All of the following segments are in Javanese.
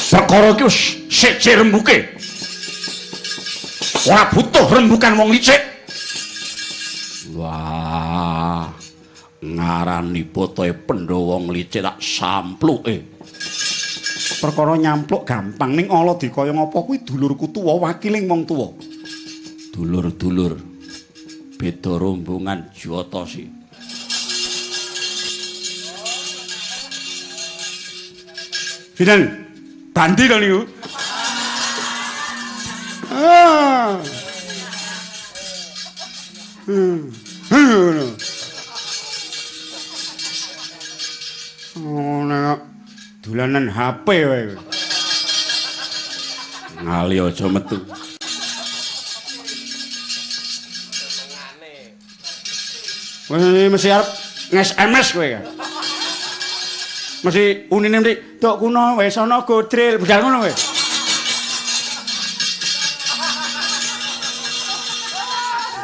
Perkara iki wis siji rembuke. Ora butuh rembukan wong licik. Wah, ngarani botoe Pandhawa nglicik tak sampluke. Perkara nyampluk gampang ning ala dikaya ngapa kuwi dulurku tuwa wakiling wong tuwa. Dulur-dulur beda rombongan Jatasi. Sinten? Bandi to niku. Ah. Hmm. Oh, nek dolanan HP wae. Ngali aja metu. Kowe mesti arep nge-SMS kowe kan. Mesti unine mesti tok kuno wis ana godril, budal ngono kowe.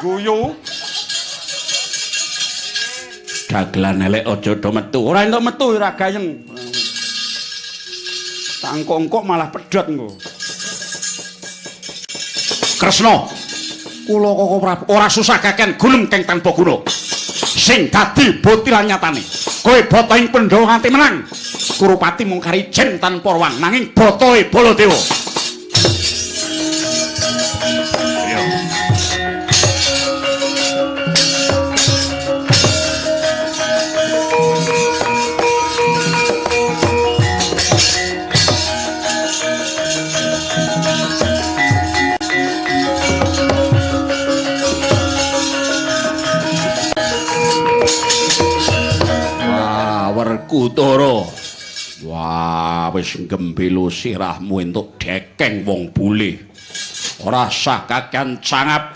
Guyu. Dagelan elek aja do metu. Ora entuk metu ora gayeng. Tak engkok-engkok malah pedhot engko. Kresna, kula Koko Prabu ora susah kaken gunem keng tanpa guna. Sing dadi botilan nyatane. Kowe bata ing Pandhawa nganti menang. Kurupati mung kari jen tanpa ruang nanging botoe Baladewa. Werkudara. Wah, wis gembelo sirahmu entuk dekeng wong bule. Ora sah kakean cangap.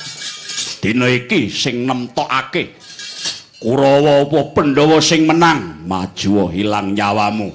Dina iki sing nemtokake Kurawa apa Pandhawa sing menang, maju hilang nyawamu.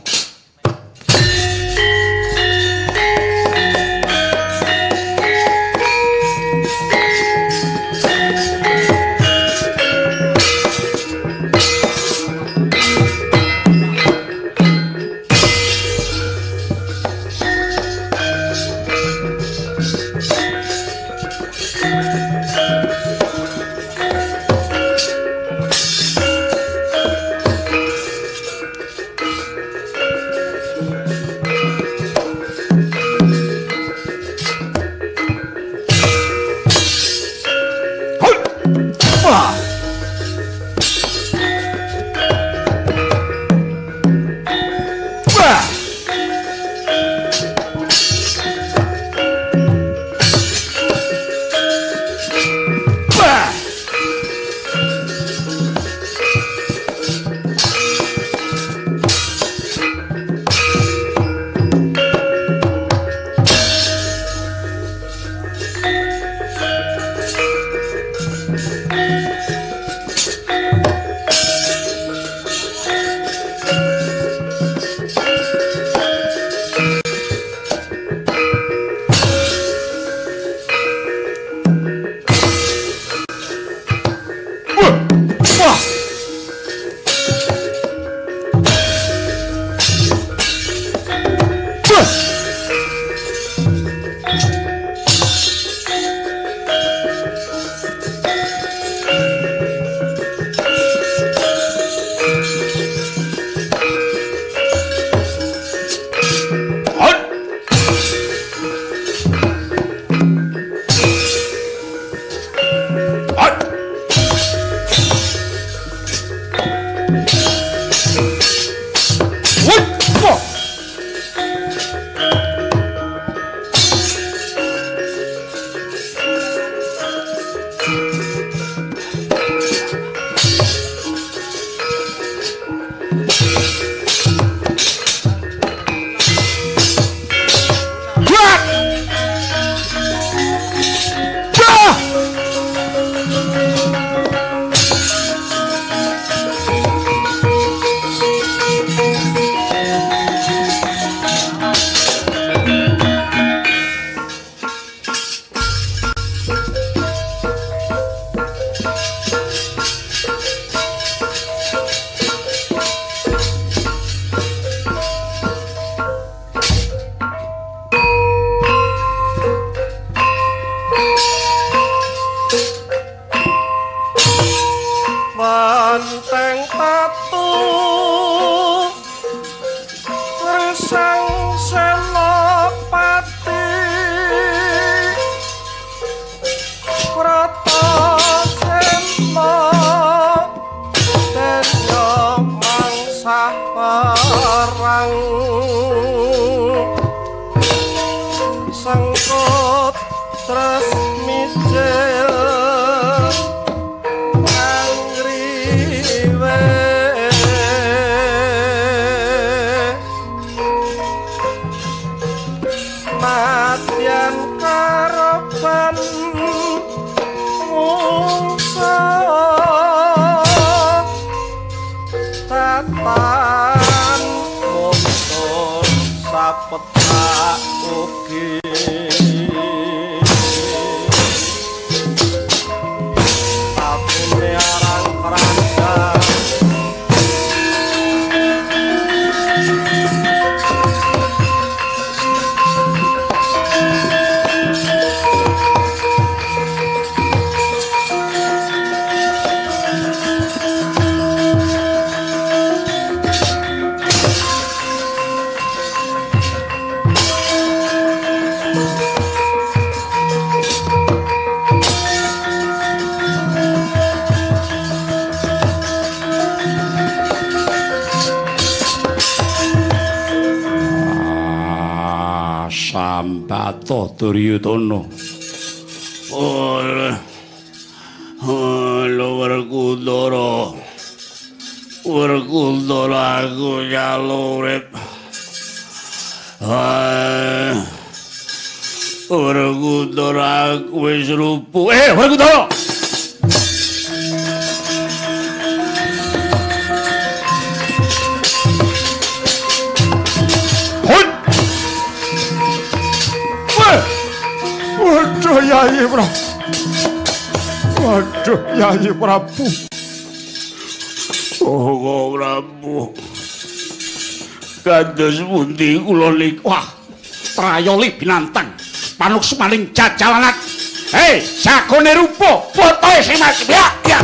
Perang sengkut tres mijil angriwe madyan karepan mungsa tatan muntur sapetak ugi apune arang keranda. Sambato Duryudana. Lho Werkudara. Werkudara aku njaluk urip. Werkudara aku wis rupuh. Werkudara. Waduh Yayi Prabu. Waduh Yayi Prabu. Oh Prabu. Kados pundi kula niku? Wah, trayoli binantang. Panuksmaning jajalanat. Hei, jagone rupa, botoe sing mati. Ya, ya.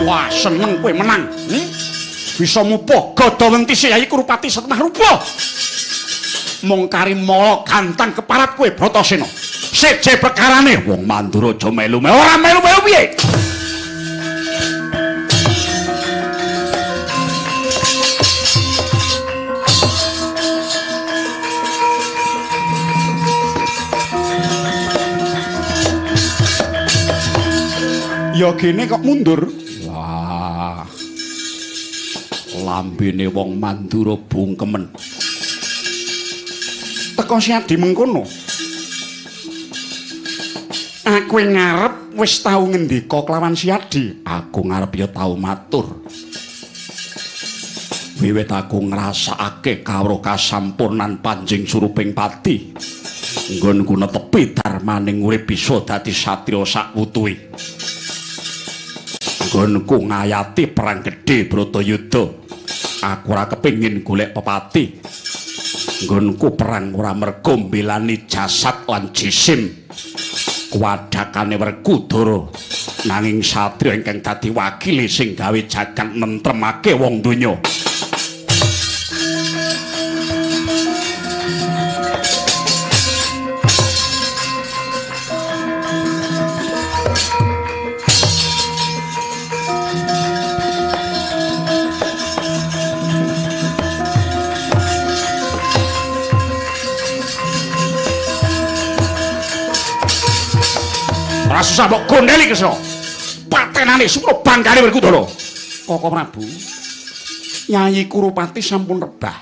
Wah, seneng kowe menang. Bisa mupuh gada wentise Yayi Kurupati setengah rupa. Mung kari mala gantang keparat kowe Bratasena. Seje perkarane wong Mandura aja melu-melu. Ora melu-melu piye? Ya gene kok mundur. Wah. Lambene wong Mandura bungkemen. Teko Siadi mengkono. Aku ngarep wis tau ngendika kelawan Siadi. Aku ngarep ya tau matur. Wiwit aku ngrasakake kawruh kasampurnan panjing suruping pati. Nggonku netepi darmaning urip bisa dadi satriya sakwutuhe. Nggonku ngayati perang gedhe Bratayuda. Aku ora kepengin golek pepati. Nggonku perang ora mergo mbelani jasad lan jisim. Kuwadakane Werkudara nanging satriya ingkang dadi wakile sing gawe jagat nentremake wong donya. Ora susah mbok gondeli Kresna. Patenane sepuluh bangkane Werkudara. Koko Prabu, Yayi Kurupati sampun rebah.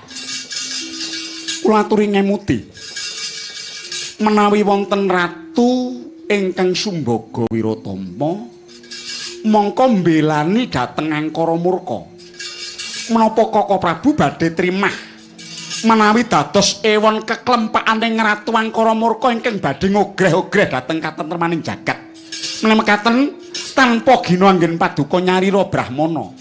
Kula aturi ngemuti. Menawi wonten ratu ingkang Sumbaga Wiratama mongko mbelani dhateng Angkara Murka. Menapa Koko Prabu badhe trimah menawi dados ewon keklempakaning Ratu Angkara Murka ingkang badhe ngogreh-ogreh dhateng katentremaning jagat. Menawi mekaten tanpa gina anggen paduka nyarira brahmana,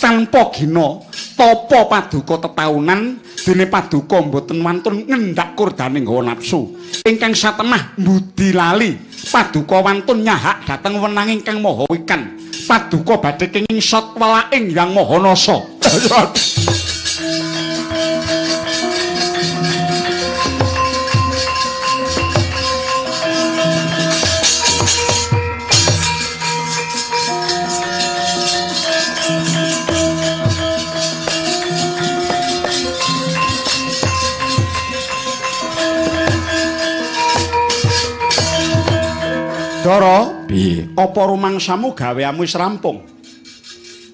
tanpa gina tapa paduka tetaunan, dene paduka mboten wantun ngendak kurdaning hawa nafsu ingkang satemah mbudi lali. Paduka wantun nyahak dhateng wenang ingkang maha wikan. Paduka badhe kenging sot welaking Hyang Mahanasa. Dara, piye? Apa rumangsamu gaweamu wis rampung?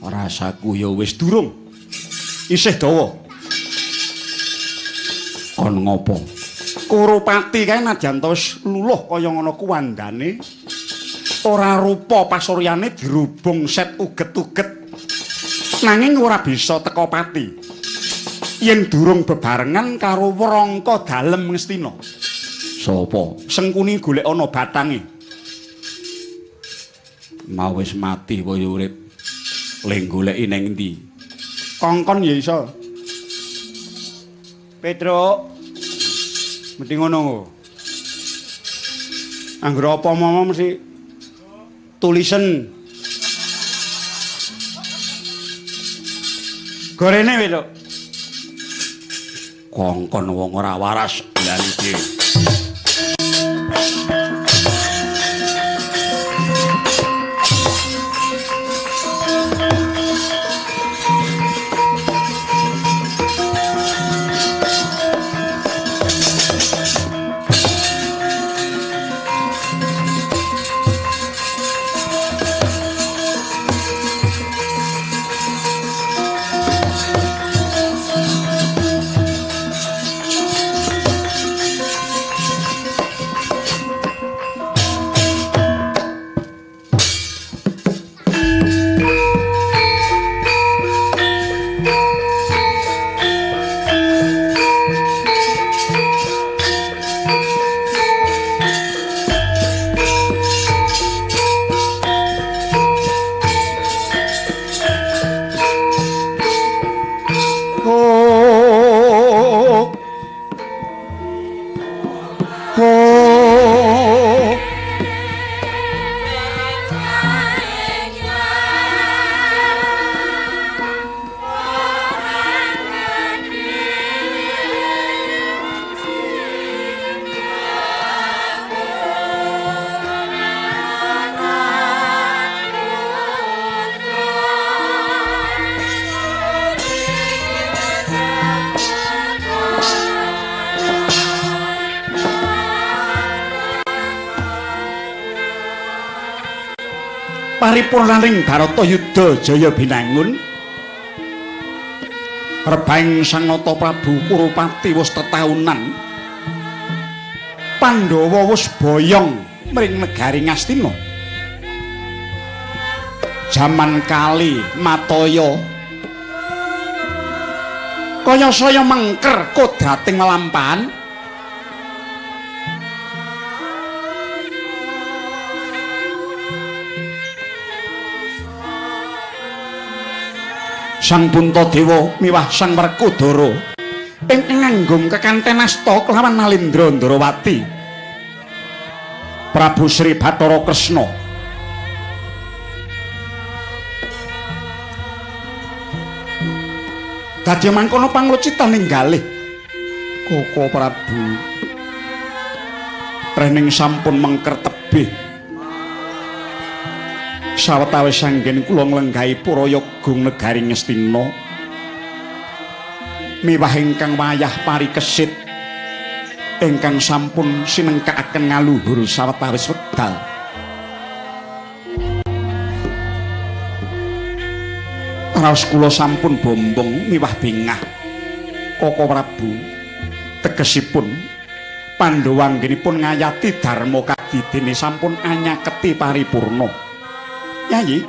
Rasaku ya wis durung. Isih dawa. Kon ngopo? Kurupati kae nadyan ta wis luluh kaya ngono kuwandane. Ora rupa pasuryane dirubung set uget-uget. Nanging ora bisa teka pati. Yen durung bebarengan karo Wrangka dalem Ngastina. Sapa? Sengkuni golek ana batange. Mau wis mati kaya urip. Le goleki ning endi? Kongkon ya iso. Petruk. Mesti ngono kok. Angger apa momo mesti tulisen. Gorene Petruk. Kongkon wong ora waras lan iki. Paripurnaning Bharatayuddha Jaya Binangun rebahing Sang Nata Prabu Kurupati wis tetaunan Pandhawa wis boyong mring negari Ngastina. Jaman kali mataya kaya saya mengker kodrating lelampahan. Sang Puntadewa miwah Sang Werkudara ingkang nganggung kekanten asta kelawan Nalindra Ndrawati Prabu Sri Bathara Kresna. Dadi mangkono panglucitaning galih Koko Prabu rening sampun mengker tebih. Sawetawis anggen kula nglenggahi Purayagung negari Ngastina miwah ingkang wayah parikesit ingkang sampun sinengkakaken ngaluhur sawetawis wekdal. Raos kula sampun bombong miwah bingah Koko Prabu, tegesipun Pandhawa anggenipun ngayati dharma kadidene sampun anyaketi paripurna. Yayi,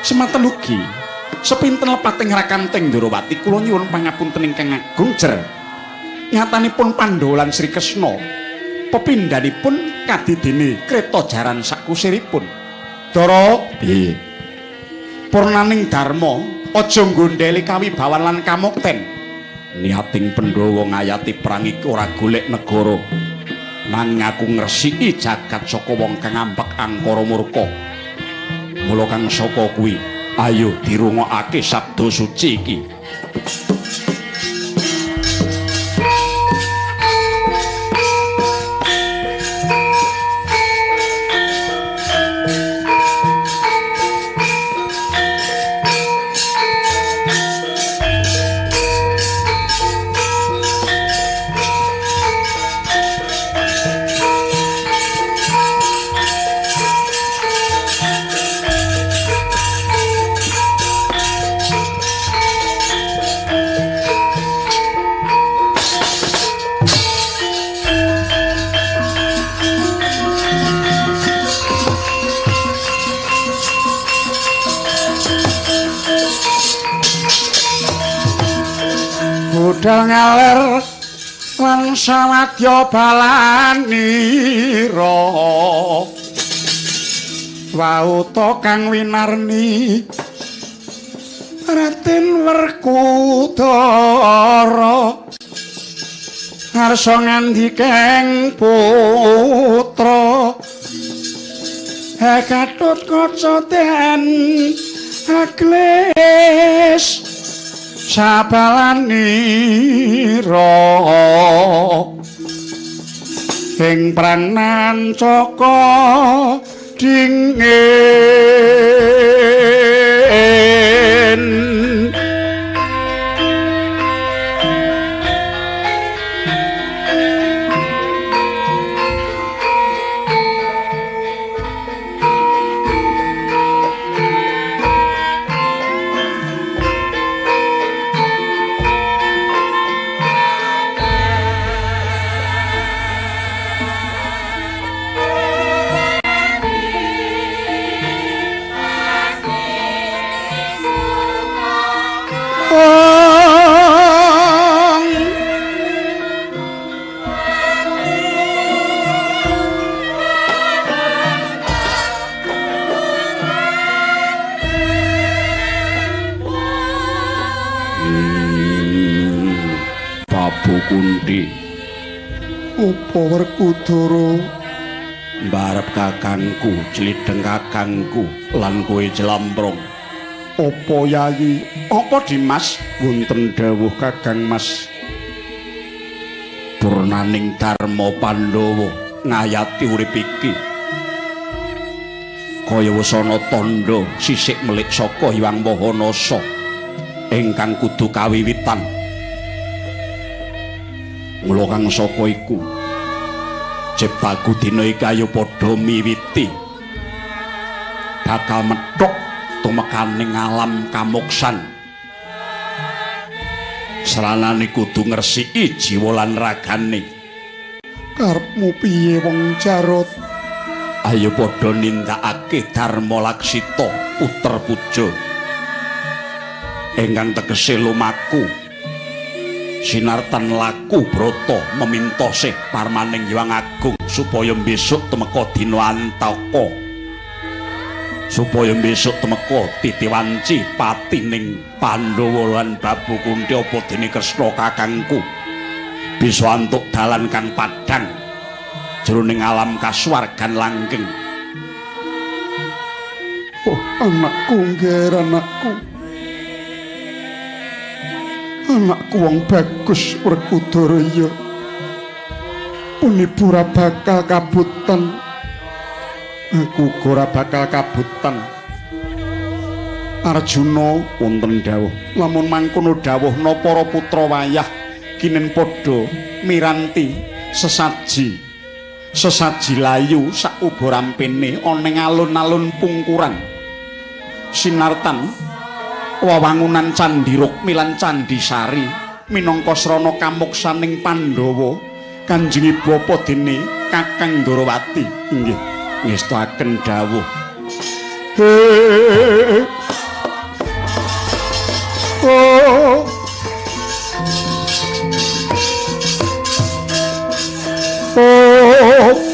semanten ugi sepinten lepating rakanting Ndrawati kula nyuwun pangapunten ingkang agung jer. Nyatanipun Pandhawa lan Sri Kresna pepindhanipun kadidene kreta jaran sakusiripun. Dara, piye? Purnaning dharma aja nggondheli kawibawan lan kamukten. Niating Pandhawa ngayati perang iki ora golek negara, nanging aku ngresiki jagat saka wong kang ngambek angkara murka. Mula kang saka kuwi ayo dirungokake sabda suci iki. Budal ngaler lan sawadya balanira wauta kang winarni Raden Werkudara ngarsa ngandikeng putra Gatut Kaca den Aglis sabalanira ing prang nancaka dingin. Kunti apa Werkudara mbarep kakangku jlidheng kakangku lan kowe jlamprong apa yayi apa Dimas wonten dawuh Kakang Mas purnaning dharma Pandhawa ngayati urip iki kaya wis ana tandha sisik melik saka Hyang Mahanasa ingkang kudu kawiwitan. Mula kang saka iku ciptaku dina iki ayo padha miwiti bakal methuk tumekaning alam kamuksan. Sranane kudu ngresiki jiwa lan ragane. Karepmu piye wong Jarot? Ayo padha nindakake dharma laksita puter puja ingkang tegese lumaku sinartan laku brata meminta sih parmaning Hyang Agung supaya besok temeka dina antaka, supaya besok temeka titiwanci patining Pandhawa lan Babu Kunti apa dene Kresna kakangku bisa antuk dalan kang padhang jroning alam kasuwargan langgeng. Oh anakku ngger anakku, anakku wong bagus Werkudara iya punibu ora bakal kabutan, aku uga ora bakal kabutan. Arjuna wonten dawuh lamun mangkono dawuhna para putra wayah kinen padha miranti sesaji sesaji layu sak uba rampene ana ing alun-alun pungkuran sinartan wewangunan Candhi Rukmi lan Candhi Sari minangka srana kamuksaning Pandhawa Kanjeng Ibu apa dene Kakang Ndorowati inggih ngestakaken dawuh. Oh oh oh.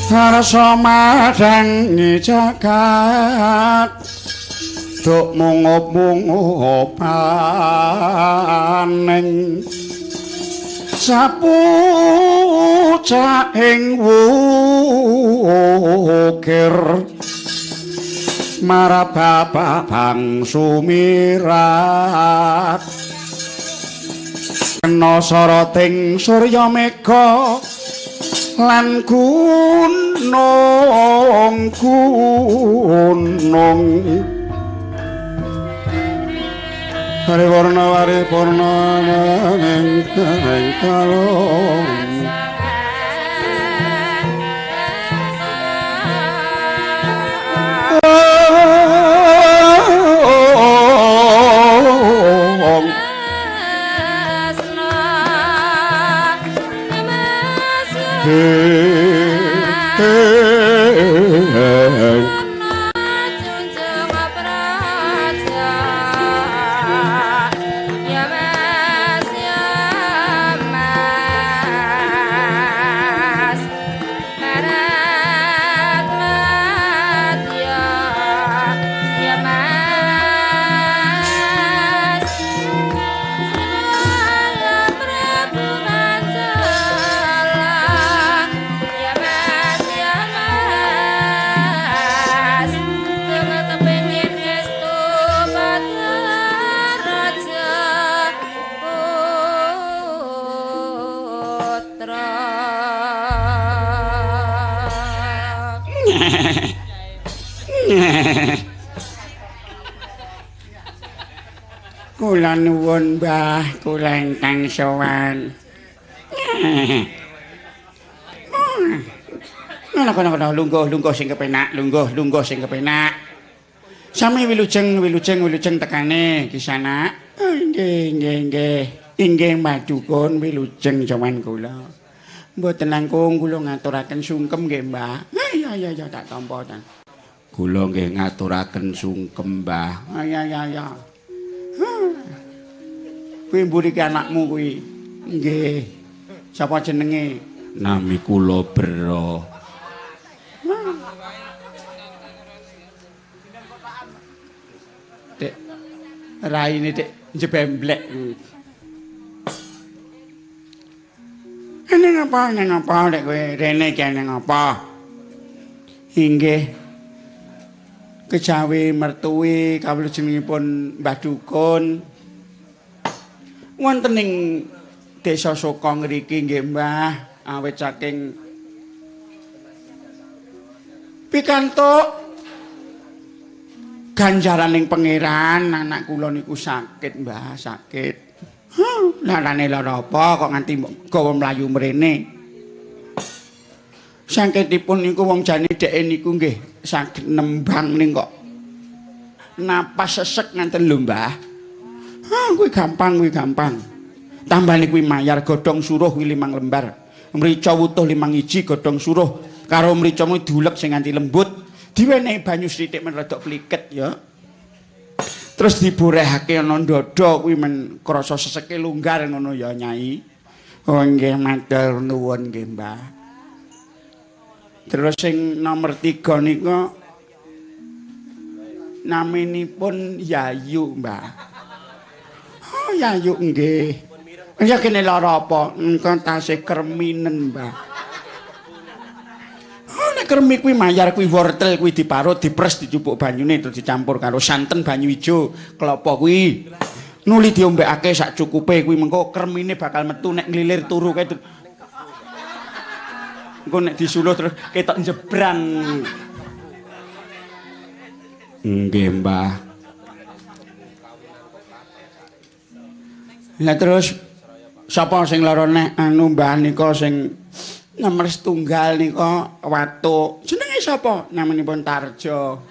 Rasa madhangi jagat duk mungup-mungupaning sapucaking wukir marababa bang sumirat kena soroting surya mega lan gunung gunung hariwarna waripurna ning kalung. Kula nuwun Mbah, kula ingkang sowan. Ngono kono lungguh lungguh sing kepenak, lungguh lungguh sing kepenak. Sami wilujeng wilujeng wilujeng tekane Kisanak. Oh, nggih nggih nggih. Inggih Mbah Dukun wilujeng sowan kula. Mboten langkung kula ngaturaken sungkem nggih Mbah. Iya iya iya tak tampa ta. Kula nggih ngaturaken sungkem Mbah. Iya iya iya. Kuwi mburi ki anakmu kuwi. Nggih. Sapa jenenge? Nami kula Bero. Dek. Raine dek njebemblek. Nang apa nang apa dek kowe rene ki nang apa? Inggih. Kejawi mertuwi kawula jenengipun Mbah Dukun. Wonten ing desa Soka ngriki nggih Mbah, awit saking pikantuk ganjaraning pangeran anak kula niku sakit Mbah, sakit. Larane lara apa kok nganti gawa mlayu mrene. Sakitipun niku wong jane dheke niku nggih saged nembang ning kok napas sesek nganten lho Mbah. Hah, kuwi gampang, kuwi gampang. Tambane kuwi mayar godhong suruh kuwi 5 lembar. Mrica wutuh 5 iji godhong suruh karo mricamu diulek sing nganti lembut. Diwenehi banyu sithik men rada pliket ya. Terus diborehake ana ndada kuwi men krasa seseke longgar ngono ya Nyai. Oh nggih matur nuwun nggih Mbah. Terus sing nomor 3 nika naminipun Yayu Mbah. Oh Yayu nggih. Ya kene lara apa? Engko tasih kreminen Mbah. Oh nek kremi kuwi mayar kuwi wortel kuwi diparut, dipres, dicupuk banyune terus dicampur karo santen banyu ijo, kelapa kuwi. Nuli diombekake sak cukupe kuwi mengko kremine bakal metu nek nglilir turu kae. Engko nek disuluh terus ketok njebrang. Nggih Mbah. Lah terus sapa sing lara nek anu Mbah nika sing nomor setunggal nika watuk. Jenenge sapa? Namanipun Tarjo.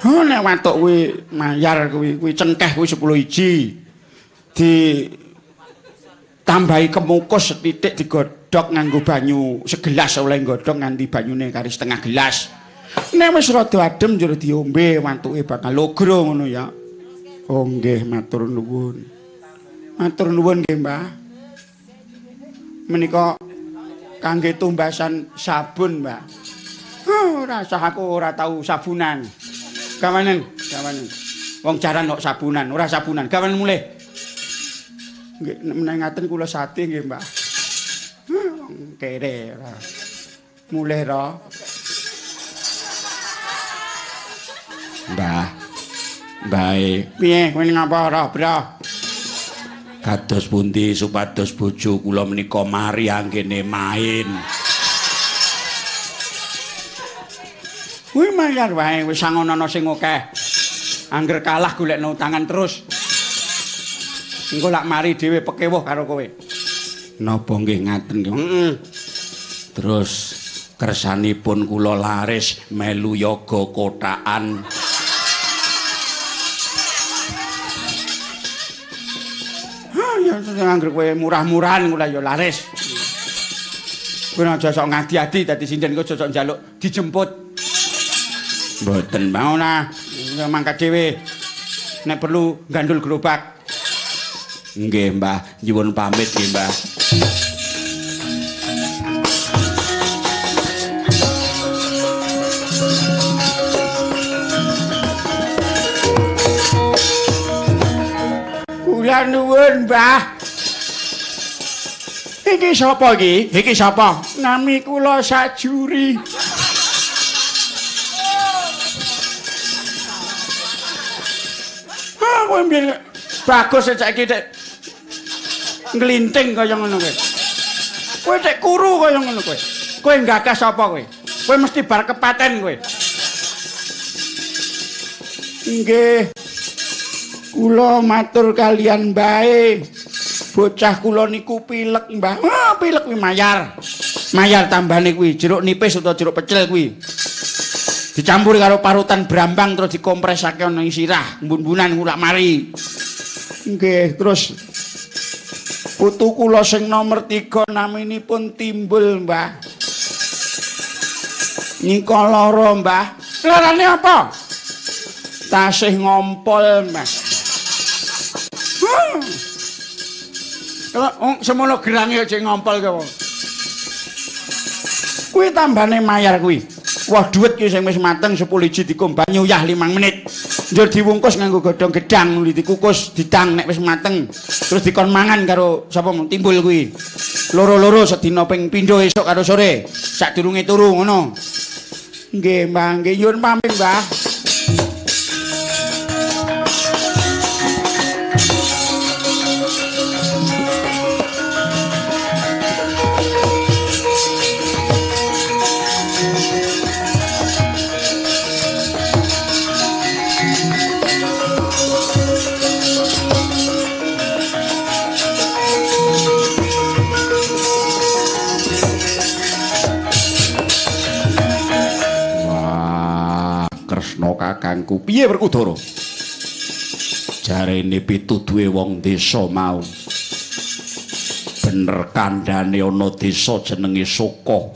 Oh nek watuk kuwi mayar kuwi, kuwi cengkeh kuwi 10 iji. Di tambahi kemukus sethithik digodhog nganggo banyu segelas oleh godhog nganti banyune kari setengah gelas. Nek wis rada adem njur diombe watuke bakal logro ngono ya. Oh nggih matur nuwun. Matur nuwun nggih Mbah. Menika Kangge tumbasan sabun, Mbak. Ora sah aku ora tau sabunan. Gawanen, gawanen. Wong jaran kok sabunan, ora sabunan. Gawanen mulih. Nggih, meneng ngaten kula sate nggih, Mbak. Wong kere ora. Mulih ra. Mbah. Mbae, piye kowe ngapa ora, Bro? Kados pundi supados bojo kula menika mari anggene main. Kuwi mayar wae wis sangonono sing akeh. Angger kalah golekno utangan terus. Engko lak mari dhewe pekewuh karo kowe. Napa nggih ngaten nggih? Heeh. Terus kersanipun kula laris melu yoga kotakan. Ya angger kowe murah-murahan kula ya laris. Kowe aja sok ngadi-adi dadi sinden kok aja sok njaluk dijemput. Mboten mau nah, mangkat dhewe. Nek perlu gandul gerobak. Nggih, Mbah, nyuwun pamit nggih, Mbah. Kula nuwun, Mbah. Iki sapa iki? Iki sapa? Nami kula Sajuri. Ah, kowe mbiyen bagus saiki tek nglinting kaya ngono kowe. Kowe tek kuru kaya ngono kowe. Kowe nggagas sapa kowe? Kowe mesti bar kepaten kowe. Nggih. Kula matur kalian bae. Bocah kula niku pilek, Mbah. Ah, pilek kuwi mayar. Mayar tambane kuwi jeruk nipis utawa jeruk pecel kuwi. Dicampur karo parutan brambang terus dikompresake ana ing sirah, mbun-mbunan lak mari. Nggih, terus putu kula sing nomor 3 naminipun Timbul, Mbah. Nika lara, Mbah. Larane apa? Tasih ngompol, Mbah. Kalau semono gerange aja ngompol kowe. Kuwi tambane mayar kuwi. Wah, dhuwit ki sing wis mateng 10 iji dikum banyu yah 5 menit. Njur diwungkus nganggo godhong gedang, dikukus, didang nek wis mateng. Terus dikon mangan karo sapa Timbul kuwi. Loro-loro sedina ping pindho esuk karo sore. Sadurunge turu ngono. Nggih, Mbah, nggih nyuwun pamit, Mbah. Kakangku piye Werkudara? Jarene pituduhe wong desa mau. Bener kandhane ana desa jenenge Soka.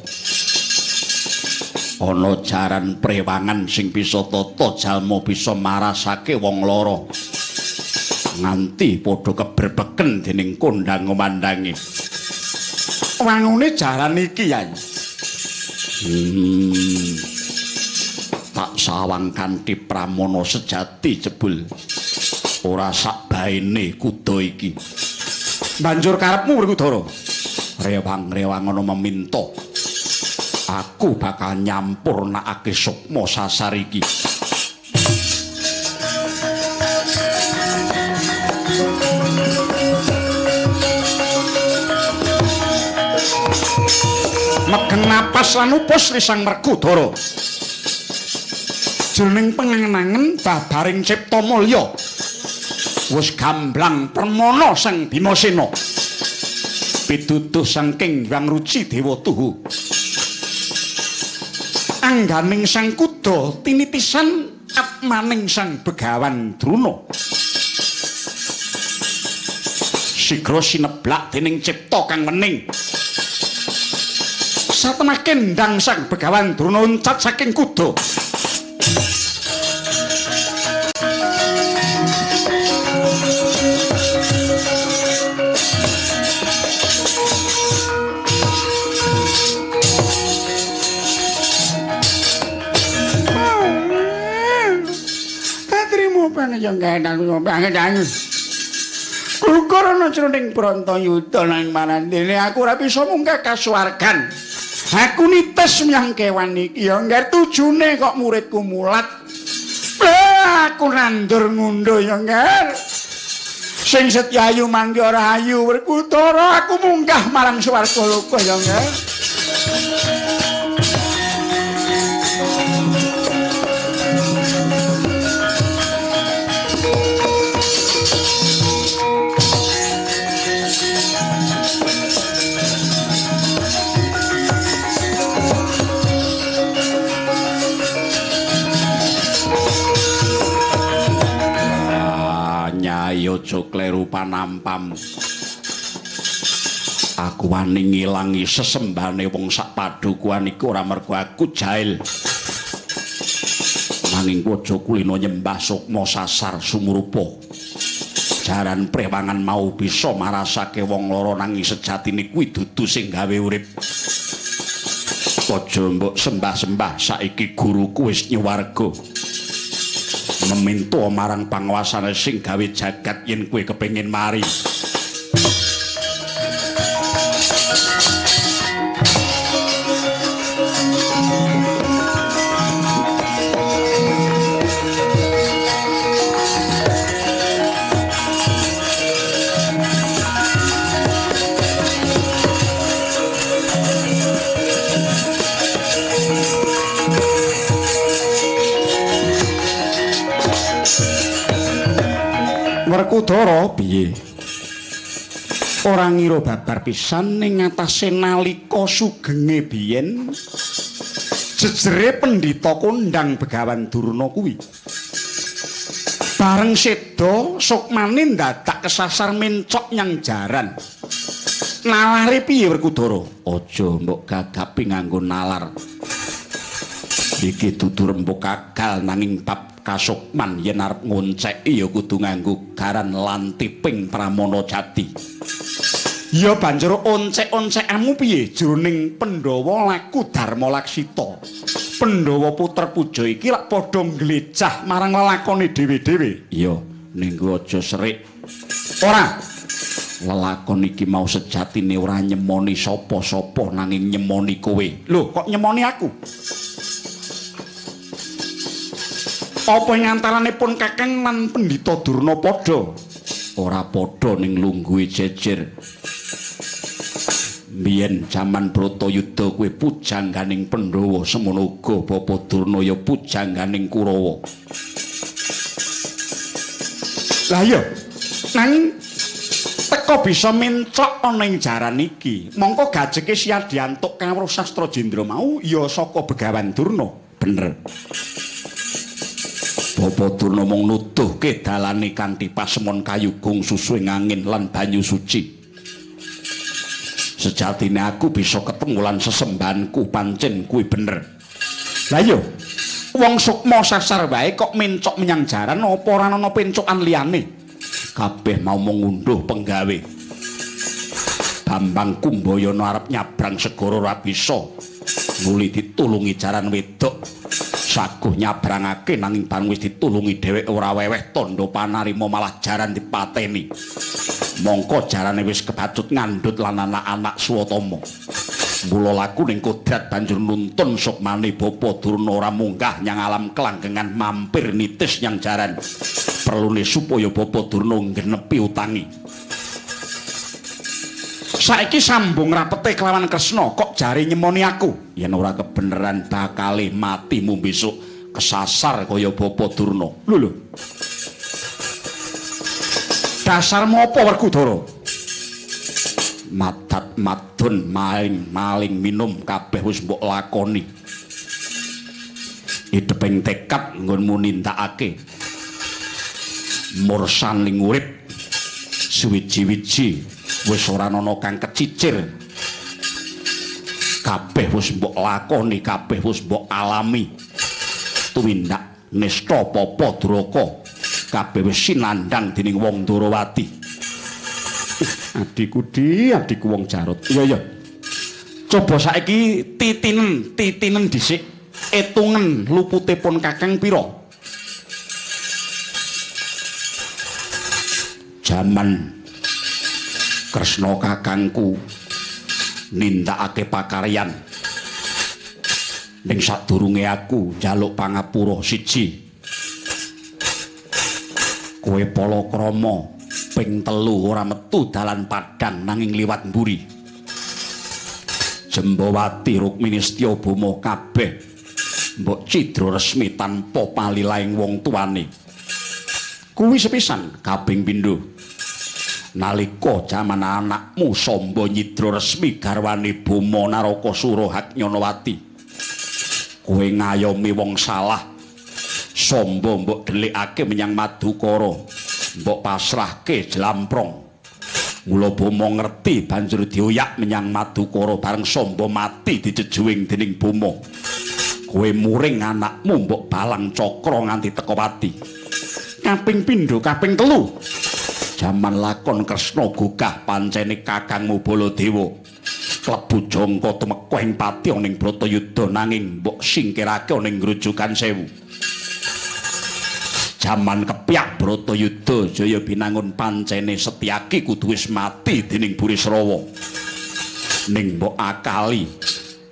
Ana jaran prewangan sing bisa tata jalma bisa marasake wong lara. Nganti padha keberbeken dening kondhang ngomandange. Wangune jaran iki, Yai. Tak sawang kanthi pramana sejati jebul ora sak baene kuda iki. Banjur karepmu Werkudara? Rewang-rewang ana meminta. Aku bakal nyampurnakake sukma sasar iki. Megeng napas lan upus risang Werkudara. Jroning pengangen-angen babaring cipta mulya wis gamblang permana Sang Bimasena pituduh saking Hyang Ruci Dewa Tuhu. Angganing Sang Kuda tinitisan atmaning Sang Begawan Druna sigra sineblak dening cipta kang wening. Satemah kendang Sang Begawan Druna uncat saking kuda. ya ngenang. Gugur ana jroning Bratayuda nang marandene aku ora bisa munggah kasuwargan. Aku nites menyang kewan iki ya ngger tujune kok muridku mulat. Aku nandur ngundho ya ngger. Sing setya ayu mangke ora ayu Werkudara aku munggah marang swarga loka ya ngger. Aja kleru panampam. Aku wani ngilangi sesembahane wong sak padukuhan iku ora mergo aku jahil. Nanging aja kulino nyembah sukma sasar sumurupa. Jaran prewangan mau bisa marasake wong lara nanging sejatine kuwi dudu sing gawe urip. Aja mbok sembah-sembah saiki guruku wis nyuwarga. Meminta marang panguasane sing gawe jagat yen kowe kepengin mari. Werkudara piye? Ora ngira babar pisan ning ngatasé nalika sugenge biyen jejere pendhita kondhang Begawan Durna kuwi. Bareng seda sukmane ndadak kesasar mencok nyang jaran. Nalare piye Werkudara? Aja mbok gagapi nganggo nalar. Iki dudu rembug gagal nanging bab kasukman yen arep ngonceki ya kudu nganggo garan lantiping Pramana Jati. Ya banjur oncek-oncekamu piye jroning Pandhawa laku Dharma Laksita. Pandhawa putra puja iki lak padha nglejah marang lelakone dhewe-dhewe. Iya, ning aja serik. Ora. Lelakon iki mau sejatine ora nyemoni sapa-sapa nanging nyemoni kowe. Lho, kok nyemoni aku? Apa ing antaranipun Kakang lan Pendhita Durna padha? Ora padha ning lungguhe jejer. Biyen jaman Bratayuda kuwi pujangganing Pandhawa, semono uga Bapa Durna ya pujangganing Kurawa. Lah iya, nanging teka bisa mencok ana ing jaran iki. Mongko gajeke siadyantuk kawruh Sastra Jendra mau ya saka Begawan Durna. Bener. Bapa Durna mung nuduhke dalane kanthi pasemon kayugung susu ing angin lan banyu suci. Sejatine aku bisa ketemu lan sesembahanku pancen kuwi bener. Lah iya, wong sukma sasar wae kok mencok menyang jaran apa ora ana pencokan liyane? Kabeh mau ngunduh penggawe. Bambang Kumbayana arep nyabrang segara ora bisa. Nuli ditulungi jaran wedok. Saguh nyabrangake nanging bareng wis ditulungi dheweke ora weweh tandha panarima malah jaran dipateni. Mongko jarane wis kebacut ngandhut lan anak-anak Swatama. Mula laku ning kodrat banjur nuntun sukmane Bapa Durna ora munggah nyang alam kelanggengan mampir nitis nyang jaran. Perlune supaya Bapa Durna nggenepi utangi. Saiki sambung rapete kelawan Kresna kok jare nyemoni aku. Yen ora kebeneran bakale matimu besok kesasar kaya Bapa Durna. Lho lho. Dasarmu apa Werkudara? Madat madun maling maling minum kabeh wis mbok lakoni. Ideping tekad nggonmu nindakake. Mursan ning urip suwiji-wiji wis ora ana kang kecicir. Kabeh wis mbok lakoni, kabeh wis mbok alami. Tumindak nista papa duraka kabeh wis sinandhang dening wong Ndorowati. Adikku di, adikku wong Jarot. Iya iya. Coba saiki titinen, titinen dhisik. Etungen luputipun Kakang pira? Jaman Kresna kakangku nindakake pakaryan. Ning sadurunge aku njaluk pangapura siji. Kowe palakrama ping 3 ora metu dalan padhang nanging liwat mburi. Jembawati Rukmini Setyabama kabeh mbok cidra resmi tanpa palilaing wong tuane. Kuwi sepisan kaping pindho. Nalika jaman anakmu Samba nyidra resmi garwane Boma Narakasura Haknyanawati. Kowe ngayomi wong salah. Samba mbok delikake menyang Madukara, mbok pasrahke jlamprong. Mula Boma ngerti banjur dioyak menyang Madukara bareng Samba mati dijejuwing dening Boma. Kowe muring anakmu mbok balang cakra nganti teka pati. Kaping pindho, kaping 3. Jaman lakon Kresna gugah pancene kakangmu Baladewa. Klebu jangka tumeka ing pati ana ing Bratayuda nanging mbok singkirake ana ing Grojogan Sewu. Jaman kepyak Bratayuda Jaya Binangun pancene Setyaki kudu wis mati dening Burisrawa. Ning mbok akali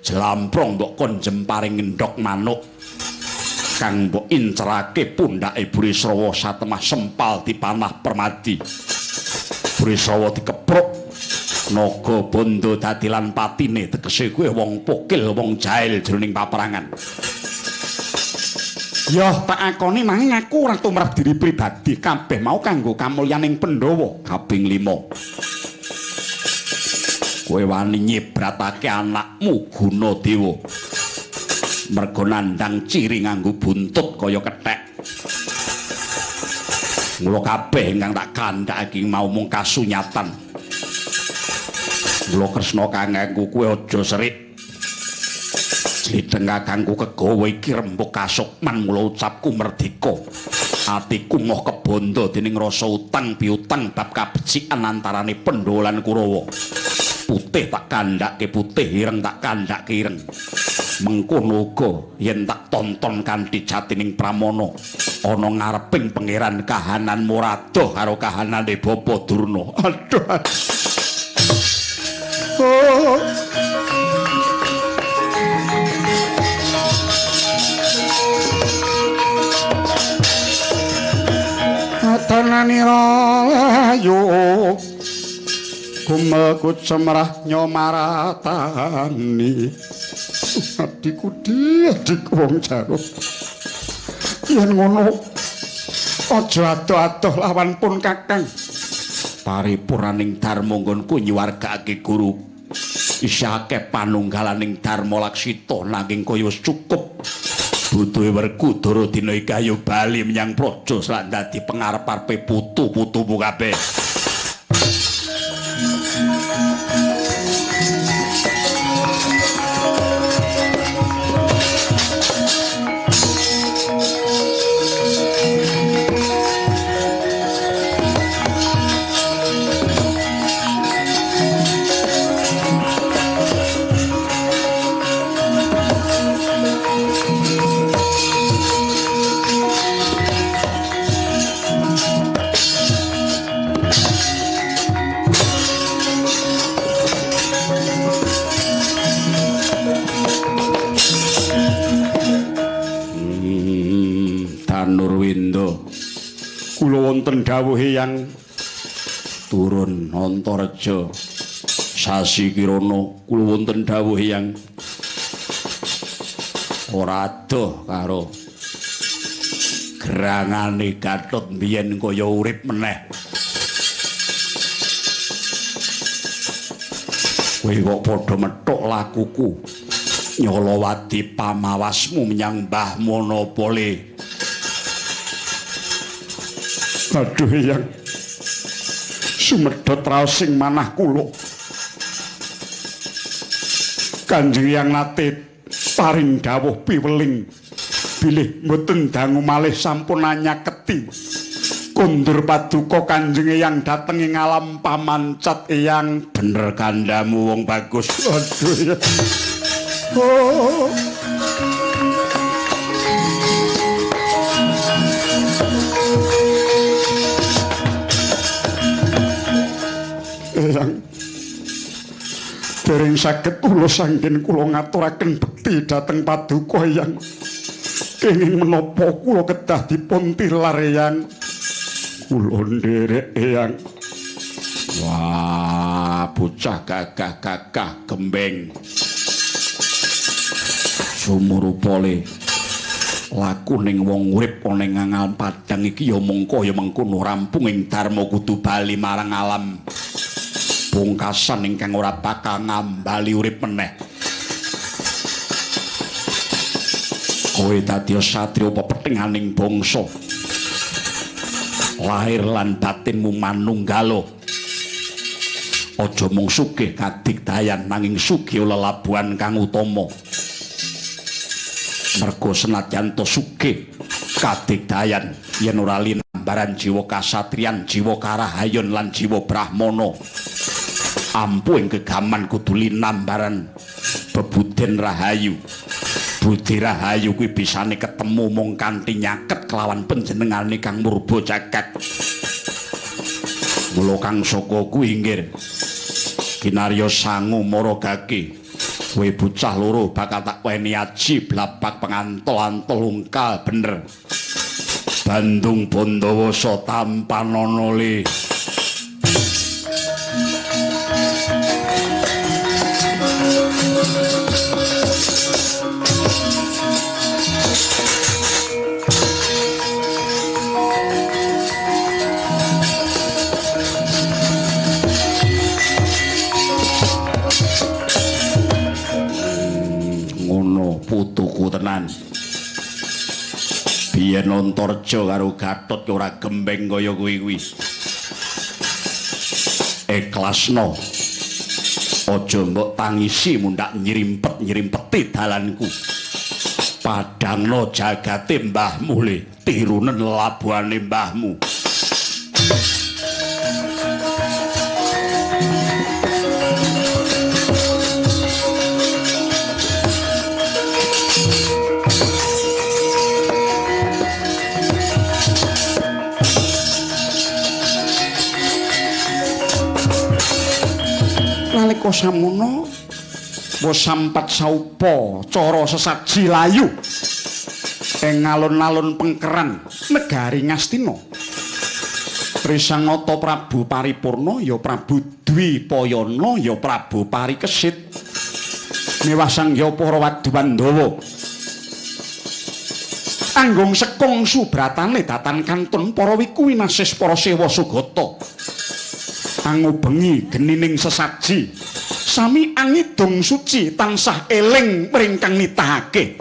jlamprong mbok kon jemparing ngendhog manuk kang mbok incerake pundhake Burisrawa satemah sempal dipanah Permadi. Burisrawa dikepruk naga bondo dadi lan patine, tegese kuwi wong pokil, wong jail jroning paperangan. Yoh tak akoni nanging aku ora tumrap diri pribadi, kabeh mau kanggo kamulyaning Pandhawa. Kaping 5. Kowe wani nyibratake anakmu Gunadewa. Mergo nandhang ciri nganggo buntut kaya kethek. Mula kabeh ingkang tak kandhakake mau mung kasunyatan. Mula Kresna kangangku kowe aja serik. Slideng kakangku kegawa iki rembug kasukman mula ucapku merdika. Atiku moh kebandha dening rasa utang piutang bab kabecikan antarane Pandhawa lan Kurawa. Putih tak kandhake putih, ireng tak kandhake ireng. Mengkono uga yen tak tonton kanthi jatining pramana ana ngareping pangeran kahanan muradoh karo kahanane Bapa Durna. Aduh. Oh. Tananira layu gumel kucemrah nyomaratani. Adikku adikku wong jaruk. Yen ngono aja adoh-adoh lawan pun kakang. Paripuraning dharma nggonku nyuwargakake guru. Isih akeh panunggalaning dharma laksita nanging kaya wis cukup. Butuhe Werkudara dina iki ayo bali menyang praja selak dadi pengarep-arepe putu-putumu kabeh. Kula wonten dawuhe yang turun Antareja Sasi Kirana, kula wonten dawuhe yang ora adoh karo gerangane Gatot mbiyen kaya urip meneh. Kowe kok padha methuk lakuku nyolowati pamawasmu menyang Mbah Monopole. Aduh yang sumedhot raos sing manah kula. Kanjeng yang nate paring dawuh piweling bilih mboten dangu malih sampun anyaketi. Kondur paduka Kanjeng Eyang dhateng ing alam pamancat Eyang. Bener kandhamu wong bagus. Aduh ya. Oh. Eyang. Dereng saged tulus anggen kula ngaturaken bekti dhateng paduka Eyang. Kenging menapa kula kedah dipun tilar Eyang. Kula nderek Eyang. Wah, bocah gagah-gagah gembeng. Sumurupale laku ning wong urip ana ing alam padang iki ya mung kaya mengkono rampung ing dharma kudu bali marang alam. Pungkasan ingkang ora bakal ngambali urip meneh. Kowe dadi satriya pepethinganing bangsa. Lahir lan batinmu manunggala. Aja mung sugih kadigdayan nanging sugih lelabuhan kang utama. Mergo senadyan to sugih kadigdayan yen ora linambaran jiwa kasatriyan, jiwa karahayon lan jiwa brahmana. Ampuh ing gegaman kudu linambaran bebuden rahayu. Budi rahayu kuwi bisane ketemu mung kanthi nyaket kelawan panjenengane Kang Murba Jagat. Mula kang saka kuwi inggir kinarya sangu maragake. Kowe bocah loro bakal tak weni aji blabak pengantol-antol ungkal bener. Bandung Bondowasa tampanana le. Putuku tenan. Biyen Antarja karo Gatot ora gembeng kaya kuwi kuwi. Ikhlasno. Aja mbok tangisi mundhak nyrimpet-nyrimpeti dalanku. Padangno jagate mbahmu le, tirunen labuhane mbahmu. Nalika samono wis sampat saupa cara sesaji layu ing alun-alun pengkeran negari Ngastina. Risangata Prabu Paripurna ya Prabu Dwipayana ya Prabu Parikesit mewah sangya para Waduwandawa. Anggung sekung subratane datan kantun para wiku winasis para sewa sugata. Angubengi genining sesaji sami angidung suci tansah eling mring kang nitahake.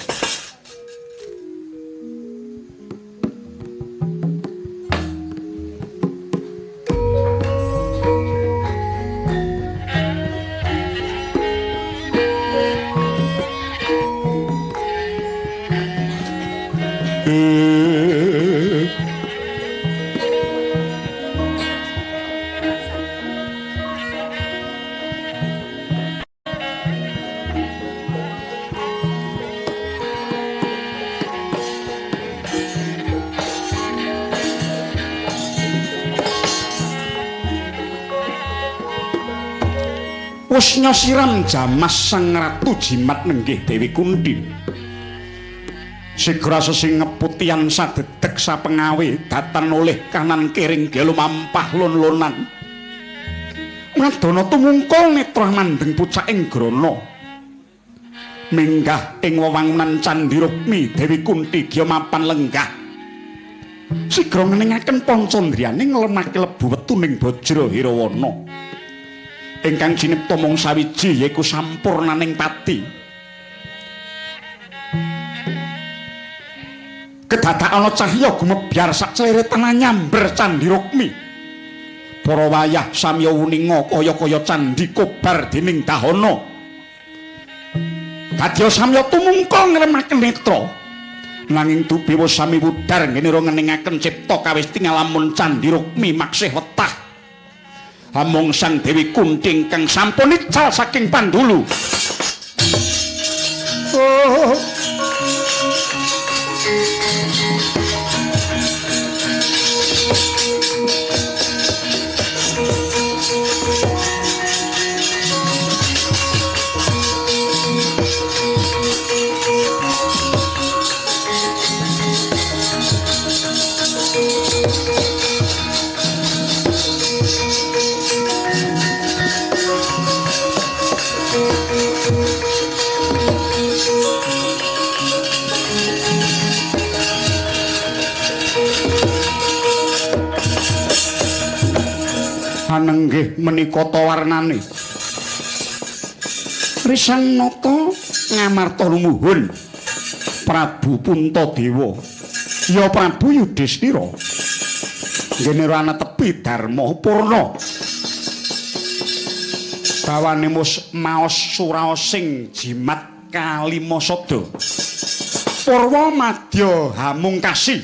Usnya siram jamas sang ratu jimat nenggih Dewi Kunti. Sigra sesi ngeputian sadedek sapengawe datan oleh kanan kiring gelo mampah lon-lonan. Madana tumungkul netra mandeng pucaking grana. Minggah ing wewangunan Candhi Rukmi Dewi Kunti gya mapan lenggah. Sigra ngeningaken pancandriyane nglemake lebu wetu ning Bajra Hirawana. Ingkang cinipta mung sawiji yaiku sampurnaning pati. Kedadak ana cahya gumebyar sacleretan nyamber Candhi Rukmi. Para wayah samya wuninga kaya-kaya candhi kobar dening dahana. Dadya samya tumungkul ngremaken netra. Nanging dupi wis sami wudar ngenira ngeningaken cipta kawis tingalamun Candhi Rukmi maksih wetah. Amung Sang Dewi Kunti ingkang sampun ical saking pandulu. Oh. Anenggih menika ta warnane. Risang Nata ngamarta lumuhun Prabu Puntadewa. Ya Prabu Yudhistira. Ngene ora netepi dharma purna. Bawane mus maos suraosing jimat kalima sabda. Purwa madya hamungkasi.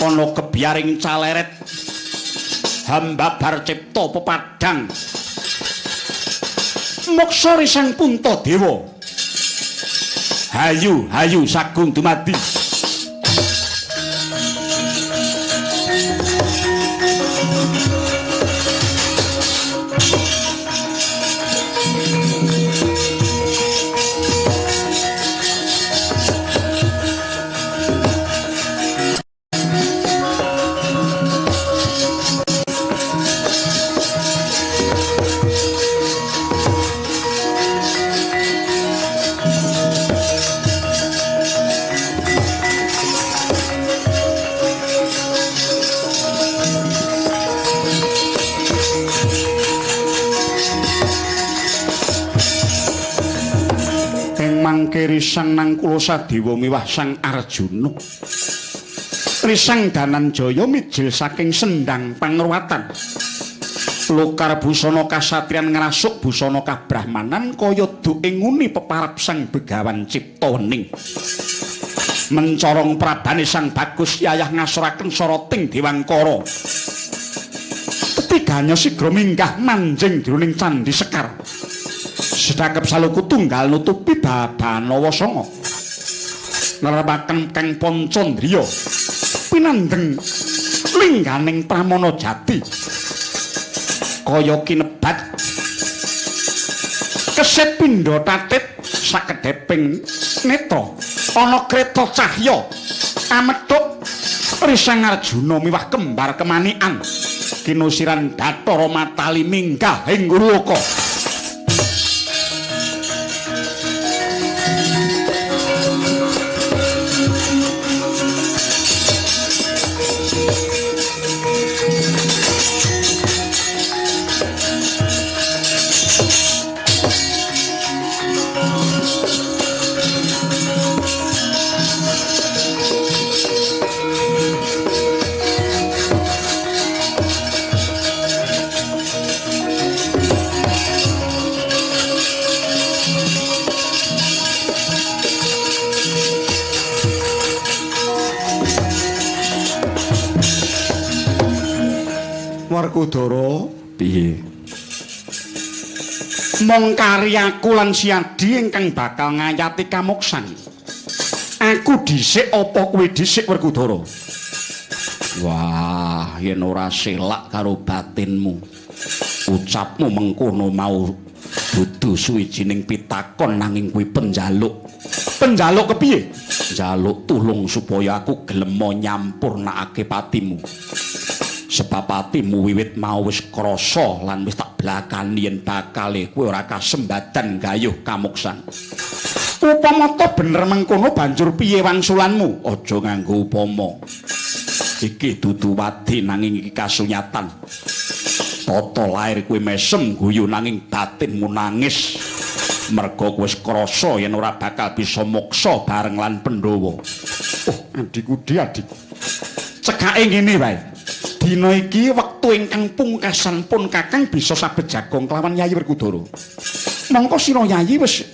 Ana gebyaring caleret hambabar cipta pepadang. Moksa risang Puntadewa. Hayu hayu sagung dumadi. Risang Nangkula Sadewa miwah Sang Arjuna. Risang Dananjaya mijil saking sendang pangruwatan. Lokar busana kasatriyan ngrasuk busana kabrahmanan kaya duke nguni peparap Sang Begawan Cipta Wening. Mencorong prabane Sang Bagus yayah ngasoraken soroting Dewangkara. Ketiganya sigra minggah manjing jroning Candhi Sekar. Sedakep saluku tunggal nutupi babanawa sanga. Nrepaken Kang Pancandriya pinandheng lingganing Pramana Jati. Kaya kinebat kesit pindha tatit sakedheping netra ana kreta cahya amethuk Risang Arjuna miwah kembar kemanikan kinusiran Bathara Matali minggah ing Ngurwaka. Werkudara, piye? Mong karyaku lan Siadi ingkang bakal ngayati kamuksan. Aku dhisik apa kowe dhisik Werkudara? Wah, yen ora selak karo batinmu. Ucapmu mengkono mau dudu suwijining pitakon nanging kuwi penjaluk. Penjaluk kepiye? Njaluk tulung supaya aku gelem nyampurnakake patimu. Sebab patimu wiwit mau wis krasa lan wis tak blakani yen bakale kowe ora kasembadan gayuh kamuksan. Upama ta bener mengkono banjur piye wangsulanmu? Aja nganggo upama. Iki dudu wadi nanging iki kasunyatan. Tata lair kowe mesem guyu nanging batinmu nangis. Merga kowe wis krasa yen ora bakal bisa moksa bareng lan Pandhawa. Oh, adikku di adikku. Cekake ngene wae. Dina iki wektu ingkang pungkasan pun Kakang bisa sabet jagong kelawan Yayi Werkudara. Mongko sira Yayi wis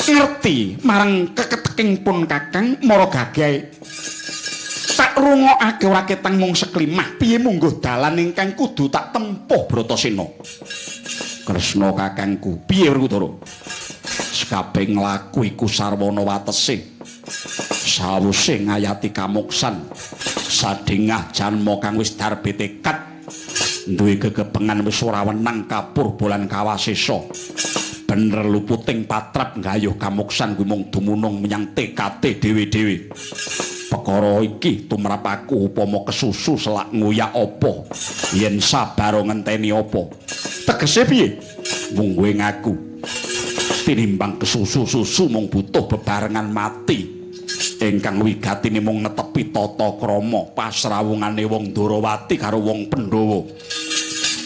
ngerti marang keketeking pun Kakang mara gagahe. Tak rungokake ora ketang mung seklimah piye mungguh dalan ingkang kudu tak tempuh Bratasena. Kresna kakangku, piye Werkudara? Sakabeh nglaku iku sarwana watese. Sawuse ngayati kamuksan, sadingah janma kang wis darbe tekad duwe gegebengan wis ora wenang kapurba lan kawasesa. Bener luputing patrap nggayuh kamuksan kuwi mung dumunung menyang tekate dhewe-dhewe. Perkara iki tumrap aku upama kesusu selak nguyak apa yen sabar ngenteni apa. Tegese piye? Mung kowe ngaku tinimbang kesusu-susu mung butuh bebarengan mati. Ingkang wigatine mung netepi tata krama pasrawungane wong Ndorowati karo wong Pandhawa.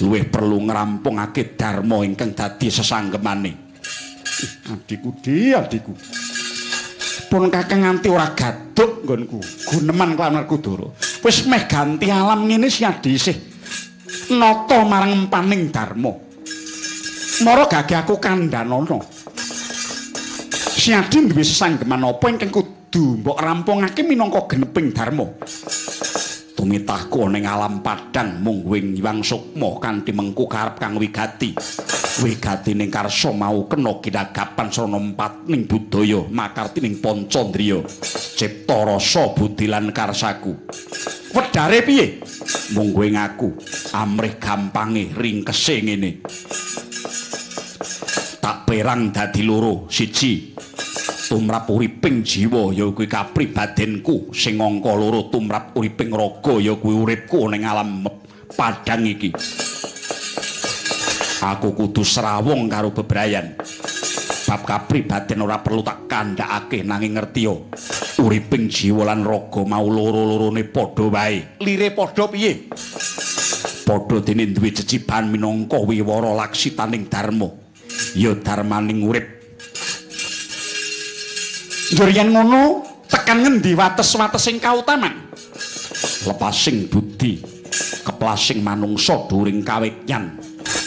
Luwih perlu ngrampungake dharma ingkang dadi sesanggemane. Adhiku, adhiku. Pun kakang nganti ora gaduk nggonku, guneman kelawan Werkudara. Wis meh ganti alam ngene si Adi isih nata marang empaning dharma. Mara gage aku kandhanana. Si Adi duwe sesanggeman apa ingkang kudu mbok rampungake minangka geneping dharma? Tumitahku ana ing alam padhang mungguing Hyang Sukma kanthi mengku karep kang wigati. Wigatining karsa mau kena ginagapan srana empatning budaya makartining pancandriya. Cipta rasa budi lan karsaku. Wedhare piye? Mungguing aku amrih gampange ringkese ngene. Tak perang dadi loro, siji tumrap uriping jiwa ya kuwi kapribadenku, sing angka loro tumrap uriping raga ya kuwi uripku ning alam padhang iki. Aku kudu srawung karo bebrayan. Bab kapribaden ora perlu tak kandhakake, nanging ngertiya uriping jiwa lan raga mau loro-lorone padha wae. Lire padha piye? Padha dene duwe ceciban minangka wiwara laksitaning dharma. Ya dharmaning urip. Njur yen ngono tekan ngendi wates-watesing kautaman? Lepasing budi, keplasing manungsa during kawigyan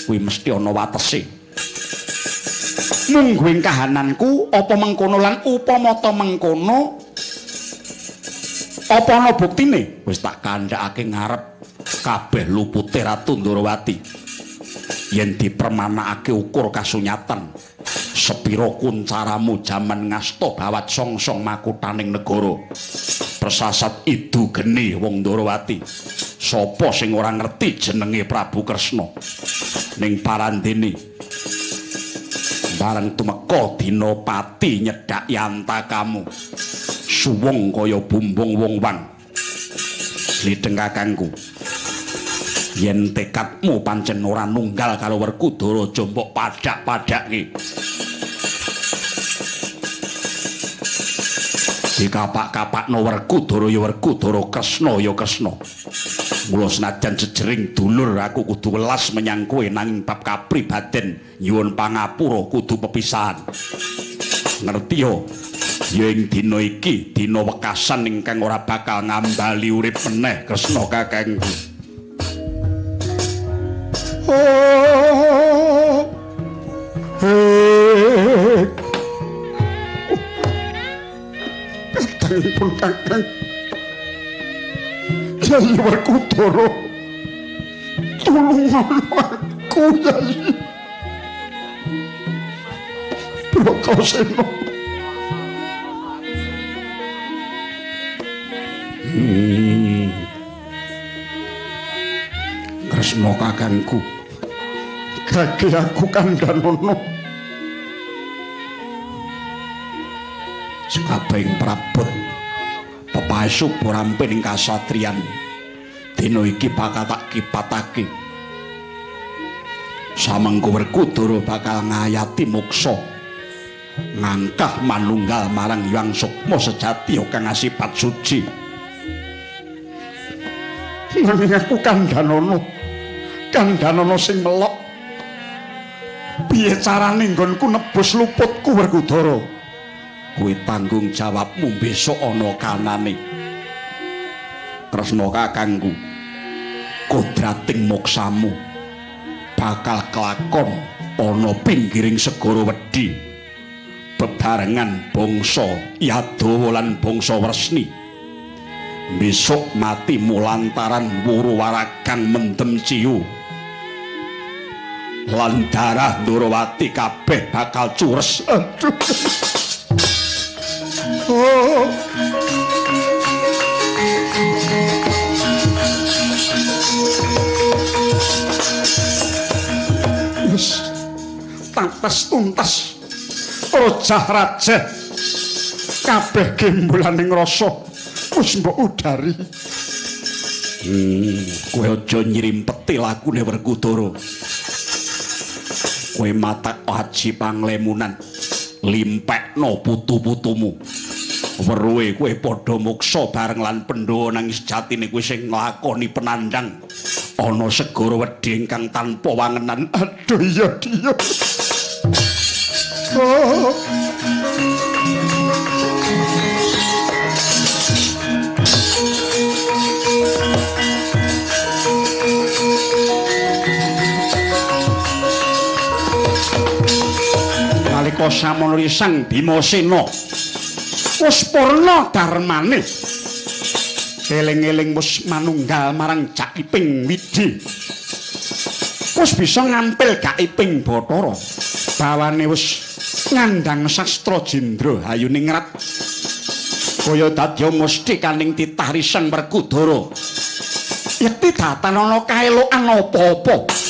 kuwi mesti ana watese. Mungguing kahananku apa mengkono lan upama ta mengkono apa ana buktine? Wis tak kandhakake ngarep kabeh lupute Ratu Ndorowati. Yen dipermanakake ukur kasunyatan sepira kuncaramu jaman ngasta bawat songsong makutaning negara. Persasat idu geni wong Ndorowati. Sapa sing ora ngerti jenenge Prabu Kresna? Ning parandene bareng tumeka dina pati nyedhaki antakamu. Suwung kaya bumbung wong wang. Slideng kakangku, yen tekadmu pancen ora nunggal karo Werkudara aja mbok padhak-padhakke. Dikapak-kapakno Werkudara ya Werkudara, Kresna ya Kresna. Mula senajan jejering dulur aku kudu welas menyang kowe, nanging bab kapribaden nyuwun pangapura kudu pepisahan. Ngerti yo? Ya ing dina iki dina wekasan ingkang ora bakal ngambali urip meneh Kresna kakangku. Oh, hei, kadangipun kakang Yai Werkudara, tulungono aku Yai Bratasena. Kresna kakangku, gage aku kandhanono. Sekabehing prabot pepae subur ramping ing kasatriyan dina iki bakal tak kipatake. Samengko Werkudara bakal ngayati moksa, ngangkah manunggal marang Hyang Sukma sejati kang asipat suci. Nanging aku kandhanono, kandhanono sing melok. Piye carane nggonku nebus luputku Werkudara? Kuwi tanggung jawabmu besok ana kanane. Kresna kakangku, kodrating moksamu bakal kelakon ana pinggiring segara wedhi bebarengan bangsa Yadawa lan bangsa Wresni. Besok matimu lantaran wuru waragang mendem ciu lan darah Ndorowati kabeh bakal cures. Aduh. Oh. Wis tates tuntas rojah rajeh kabeh gembulaning rasa wis mbok udari. Kowe aja nyrimpeti lakune Werkudara. Kowe matak aji panglemunan, limpekno putu-putumu. Weruhe kowe padha moksa bareng lan Pandhawa, nanging sejatine kowe sing nglakoni penandang Ana segara wedhi ingkang tanpa wangenan. Aduh iya iya. Oh. Nalika samono Sang Bimasena wis purna darmane, eling-eling wis manunggal marang Jaiping Widi, wis bisa ngampil Gaiping Bathara, bawane wis ngandhang sastra jendra hayuningrat kaya dadya musthi kaning titah Risang Werkudara. Yekti datan ana kaelokan apa-apa.